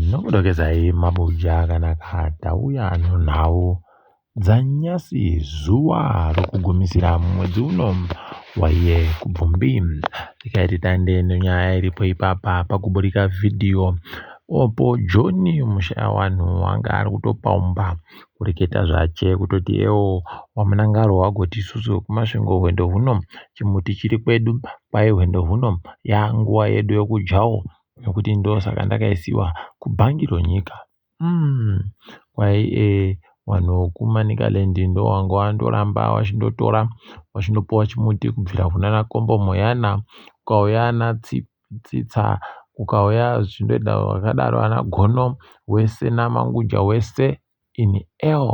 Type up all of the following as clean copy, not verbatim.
Nokudokezai mabuja akanaka tauya nenhau dzanyasi zuva rokugumisira mumwedzi uno waiye Kubvumbi. Tikaiti tande nenyaya iripo ipapa pakuburika vhidhiyo opo John Mushayawanhu anga ari kutopaumba kureketa zvache kutoti ewo waMunangarwa wagoti isusu vekuMasvingo hwendo huno chimuti chiri kwedu kwai hwendo huno yanguva yedu yokudyawo nekuti ndosaka ndakaisiwa kubhangi ronyika. Mm. Kwai e vanhu vekuManicaland ndowanga wandoramba wachindotora wachindopuwa chimuti kubvira kunana Kombo Moyana kukauya ana Tsitsa kukauya zvichindoenda vakadaro ana Gono wese naManguja wese in L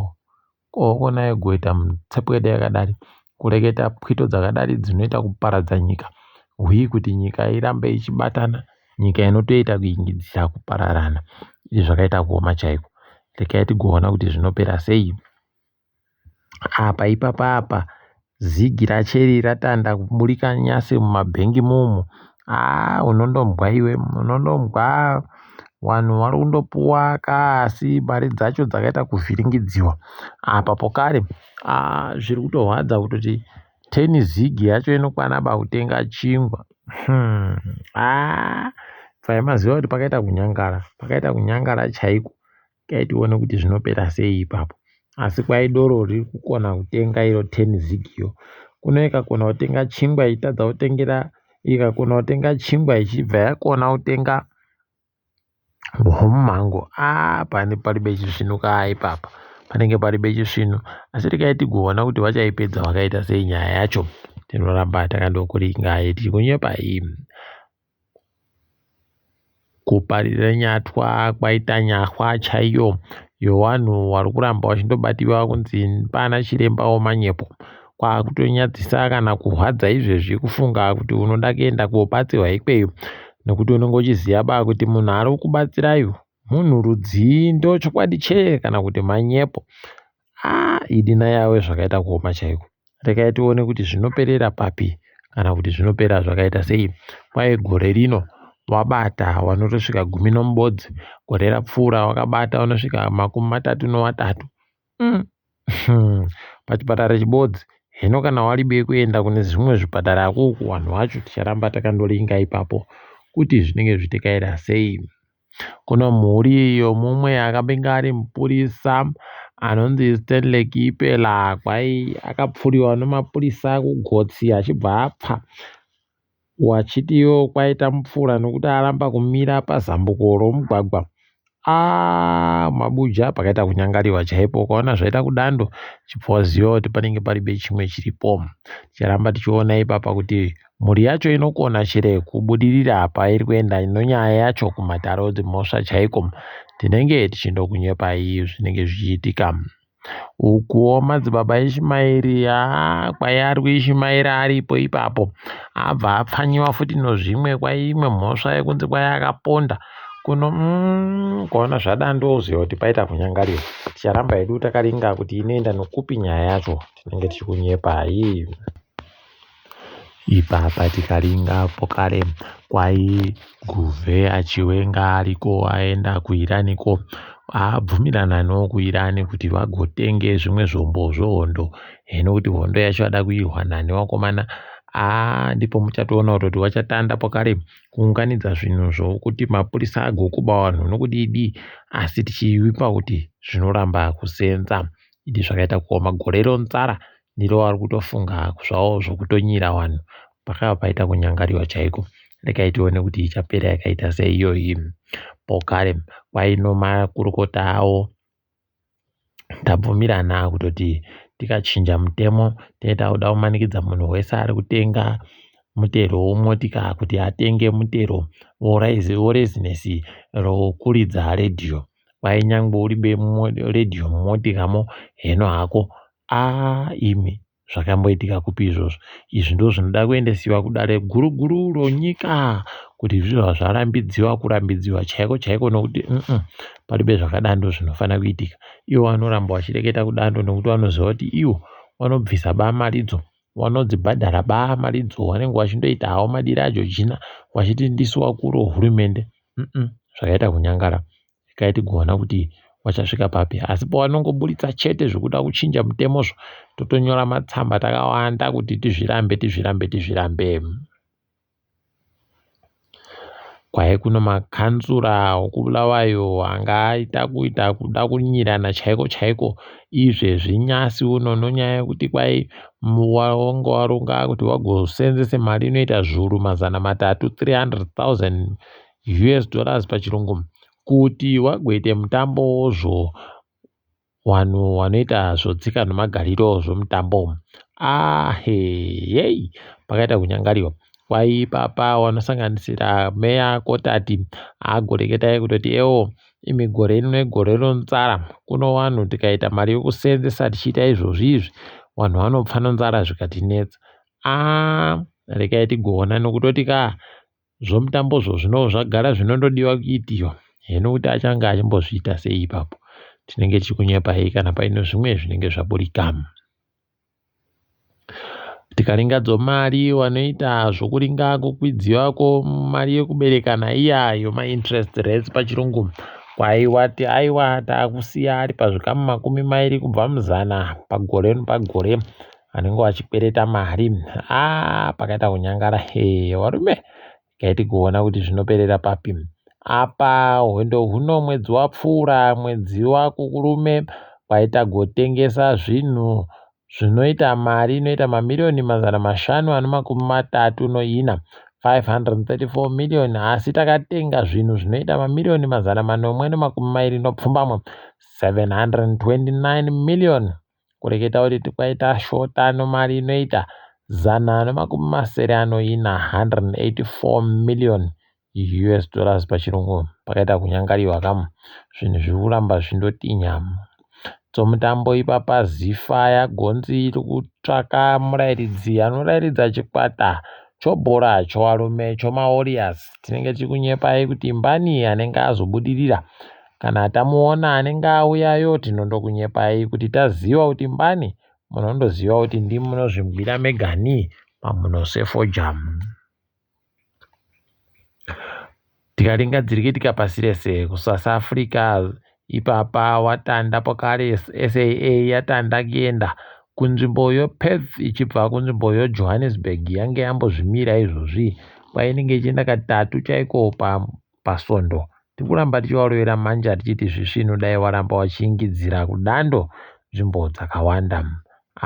Ko goita mitsepwede yakadari, kureketa pwito dzakadari dzinoita kuparadza nyika. Hwii kuti nyika irambe ichibatana, nyika inotoita kuingidzira kupararana. Izvi zvakaita kuoma chaiko. Regai tigoona kuti zvinopera sei. Apa ipapa apa Zigi racheri ratanda kuburika nyasi mumabhengi mumu haa unondombwa iwe unondombwa vanhu vari kundopuwa ka asi mari dzacho dzakaita kuvhiringidziwa apa pokare haa zviri kutorwadza kutoti ten zigi yacho inokwana ba kutenga chingwa hmm. haa bvai maziva kuti pakaita kunyangara pakaita kunyangara chaiko Regai tione kuti zvinopera sei ipapo. Asi kwai doro riri kukona kutenga iro 10 zig iyo. Kuno ikakona kutenga chingwa ichitadza kutengera ikakona kutenga chingwa ichibva yakona kutenga homumango aa pane paribe chisvinu kaa ipapa panenge paribe chisvinu asi regai tigoona kuti vachaipedza vakaita sei nyaya yacho tinoramba takandokuringai tichikunyepai Kuparira nyatwa kwaita nyahwa chaiyo yewanhu wari kuramba wachindobatiwa kunzi pana chiremba wemanyepo. Kwakutonyadzisa kana kurwadza izvezvi kufunga kuti unoda kuenda kobatsirwa ikweyo nekuti unenge uchiziva ba kuti munhu ari kukubatsirayo munhu rudzii ndochokwadi chee kana kuti manyepo. Haa idi nayawe zvakaita kuoma chaiko. Regai tione kuti zvinoperera papi kana kuti zvinopera zvakaita sei. Kwai gore rino wabata wanotosvika gumi nomubodzi, gore rapfuura wakabata wanosvika makumi matatu nowatatu. Mm. Hmm. Pachipatara chibodzi hino kana waribe kuenda kune zvimwe zvipatara akuku vanhu vacho ticharamba takandoringa ipapo kuti zvinenge zvichitekaira sei. Kuno mhuri yomumwe akambenge ari mupurisa anonzi Stanley Kipela kwai akapfuriwa nemapurisa kugotsi achibva apfa wachiti iwo kwaita mupfura nokuti aramba kumira pazambuko romugwagwa. Aaah mabuja pakaita kunyangariwa chaipo ukaona zvaita kudando chibva waziva kuti panenge paribe chimwe chiripo. Ticharamba tichiona ipapa kuti Mhuri yacho inokona chere kubudirira pairi kuenda nonyaya yacho kumatare edzimhosva chaiko. Tinenge tichindokunyepai zvinenge zvichiitika. Ukuwo madzibaba Ishimairi haa kwai ari kuIshimairi aripo ipapo abva apfanyiwa futi nozvimwe kwai imwe mhosva yekunzi kwai akaponda kuno mm, ukaona zvada ndoziva kuti paita kunyangarira ticharamba hedu takaringa kuti inoenda nokupi nyaya yacho tinenge tichikunyepai. Ipapa tikaringa pokare kwai Guvhe achiwenga ariko aenda kuIran ko abvumirana nokuIran kuti vagotenge zvimwe zvombo zvehondo hino kuti hondo yacho ada kuirwa nani vakomana aa ndipo muchatoona kutoti vachatanda pokare kuunganidza zvinhu zvokuti mapurisa agokuba vanhu nokudii asi tichivipa kuti zvinoramba kusenza idi zvakaita kuoma gore ronzara ndiro vari kutofunga zvavo zvokutonyira vanhu pakava paita kunyangariwa chaiko regai tione kuti ichapera yakaita sei iyoyi pokare kwaino makurukota awo tabvumirana kutoti tikachinja mutemo tinenge takuda kumanikidza munhu wese ari kutenga mutero womotika kuti atenge mutero worezinesi rokuridza redhiyo kwai nyangwe uribe redhiyo mumotikamo heno hako Aah imi zvakamboitika kupi izvozvo? Izvi ndozvinoda kuendesiwa kudare guru guru ronyika kuti zviva zvarambidziwa kurambidziwa chaiko chaiko nokuti umm paribe zvakadando zvinofanira kuitika. Ivo vanoramba vachireketa kudando nokuti vanoziva kuti ivo vanobvisa ba maridzo vanodzibhadhara ba maridzo vanenge vachindoita havo madiro aJojina vachiti ndisu vakuru vehurumende umm zvakaita kunyangara. Regai tigoona kuti wachasvika papi. Asi pawanongoburitsa chete zvekuda kuchinja mutemozvo, totonyora matsamba takawanda kuti tizvirambe, tizvirambe, tizvirambe. Kwai kuno makanzura okuBulawayo anga aita kuita kuda kunyirana chaiko chaiko izvezvi nyasi uno nonyaya yekuti kwai wanga waronga kuti wagosenzese mari inoita zviuru mazana matatu 300,000 US dollars pachirungu kuti wagoite mutambo wozvo Wanhu wanoita zvotsika nomagariro zvomutambo. Ahe yei pakaita kunyangariwa. Kwai ipapa wanosanganisira meya Kotati agoreketai kutoti ewo imi gore rino igore ronzara kuno wanhu tikaita mari yokuseenzesa tichiita izvozvi izvi wanhu wanopfa nonzara zvikatinetsa. Aa rekai tigoona nokutoti ka Zvomutambozvo zvino zvagara zvinondodiwa kuitiwa hino kuti achange achimbozviita sei ipapo tinenge tichikunyepai kana paine zvimwe zvinenge zvaburika. Tikaringa dzomari wanoita zvokuringa kukwidziwa kwomari yekuberekana iya yomainterest rates pachirungu kwaiwati aiwa taakusiya ari pazvikamu 20 kubva muzana pagore nepagore vanenge vachikwereta mari ah pakaita kunyangara he varume kaiti kuona kuti zvinoperera papi apa hwendo huno mwedzi wapfuura mwedzi wakukurume kwaita gotengesa zvinhu zvinoita mari inoita mamiriyoni 534 534 million asi takatenga zvinhu zvinoita mamiriyoni 729 729 million Kureketa kuti kwaita shota nomari inoita 704, 184 million US dollars pachirungu pakaita kunyangariwa kamu zvinhu zviri kuramba zvindotinha dzomutambo ipapa zifa yagonzi iri kutsvaka murairidzi anorairidza chikwata chobhora chovarume chomawarriors tinenge tiri kunyepai kuti mbani anenge azobudirira Kana tamuona anenge auyayo tinondokunyepai kuti taziva kuti mbani munondoziva kuti ndimi munozvigwira megani pamhuno sefoja. Tikaringa dzirikitika pasi rese kuSouth Africa ipapa watanda pakare SAA yatanda kuenda kunzvimbo yoPerth ichibva kunzvimbo yoJohannesburg yange yambozvimira izvozvi kwainenge ichienda katatu chaiko pasvondo. Tiri kuramba tichivarovera manja tichiti zvisvinu dai waramba wachiingidzira kudando nzvimbo dzakawanda.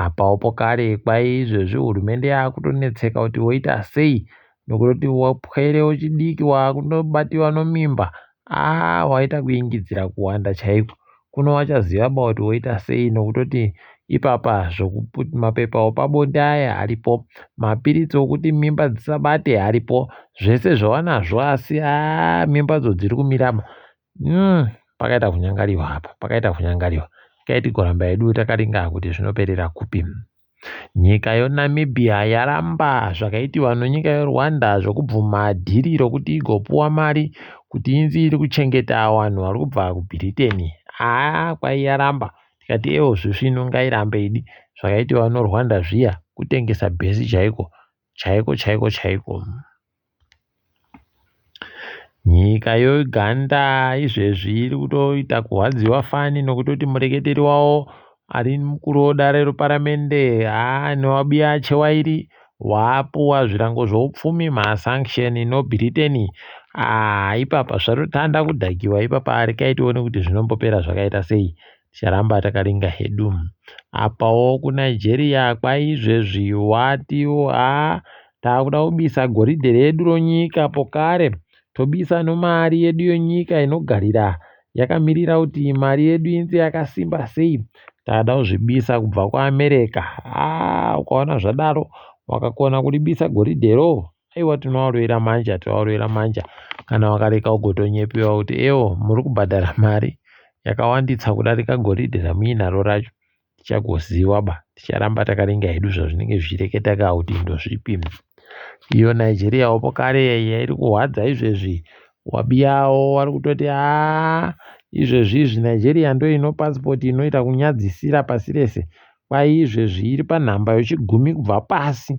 Apawo pokare kwai izvezvi hurumende yakutonetseka kuti woita sei nokutoti wapwere wechidiki wakundobatiwa nomimba aa waita kuingidzira kuwanda chaiko. Kuno wachaziva ba kuti woita sei nokutoti ipapa zvokuti mapepa opabonde aya aripo mapiritsi okuti mimba dzisabate aripo zvese zvawanazvo asi aa mimbadzo dziri kumirama pakaita kunyangariwa apa pakaita kunyangariwa kaiti goramba yedu takaringa kuti zvinoperera kupi Nyika yoNamibia yaramba zvakaitiwa nenyika yeRwanda zvokubvuma dhiri rokuti igopuwa mari kuti inzi iri kuchengeta vanhu vari kubva kuBritain. Haa kwai yaramba tikati ewo zvisvinu ngairambe idi zvakaitiwa noRwanda zviya kutengesa bhesi chaiko chaiko chaiko chaiko. Nyika yeUganda izvezvi iri kutoita kurwadziwa fani nokutoti mureketeri wavo ari mukuru wedare reparamende haa Noabia Chewairi wapuwa zvirango zvoupfumi masanction noBritain. Haa ipapa zvatotanda kudhakiwa ipapa rekai tione kuti zvinombopera zvakaita sei. Ticharamba takaringa hedu. Apawo kuNigeria kwaizvezvi watiwo haa takuda kubisa goridhe redu ronyika pokare tobisa nomari yedu yenyika inogarira yakamirira kuti mari yedu inzi yakasimba sei tada kuzvibisa kubva kuAmerica haa ukaona zvadaro wakakona kuribisa goridhero Aiwa tinovarovera manja tovarovera manja kana vakarega ugotonyepewa kuti ewo muri kubhadhara mari yakawanditsa kudarika goridhe ramuinaro racho tichagoziva ba ticharamba takaringa hedu zvazvinenge zvichireketa ka kuti ndozvipi iyo Nigeria hopo kare iri kuhwadza izvezvi wabiyawo wari kutoti haa izvezvi izvi Nigeria ndo ino pasipoti inoita kunyadzisira pasi rese kwai izvezvi iri panhamba yochigumi kubva pasi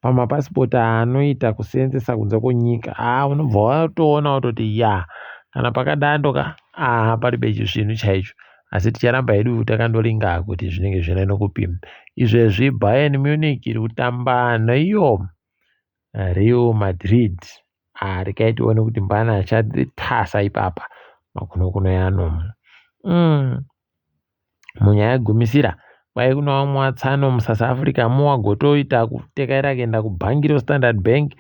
Pamapasipoti aanoita kuseenzesa kunze kwenyika haa unobva watoona wototi ya Kana pakadando ka ah paribe chisvinu chaicho. Asi ticharamba hedu takandoringa kuti zvinenge zvinoenda nokupi. Izvezvi Bayern Munich iri kutamba neiyo Real Madrid. Ah, regai tione kuti mbana achaditasa ipapa makunokuno yano. Munyaya yegumisira kwai kuna vamwe vatsano muSouth Africa muwagotoita kutekaira kuenda kubhangi reStandard Bank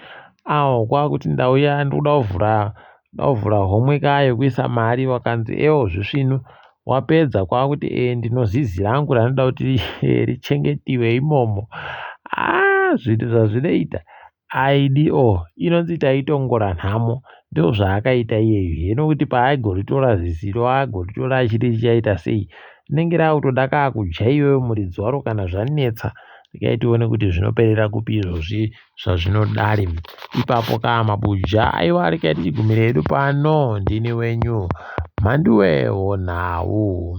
awo kwakuti ndauya ndikuda kuvhura ndakuvhura homwe ka yekuisa mari wakanzi ewo zvisvinu wapedza kwakuti e ndinozizi rangu ranoda kuti richengetiwe imomo. Ah, zvinhu zvazvinoita IDO inonzi taitongora nhamo ndozvaakaita iyeyu hino kuti paaigoritora ziziro agoritora achiti richaita sei rinenge rakutoda kakudya iwewe muridzi waro kana zvanetsa regai tione kuti zvinoperera kupi izvozvi zvazvinodari ipapo ka mabuja aiwa regai tichigumire hedu pano ndini wenyu mhanduwe wonhau.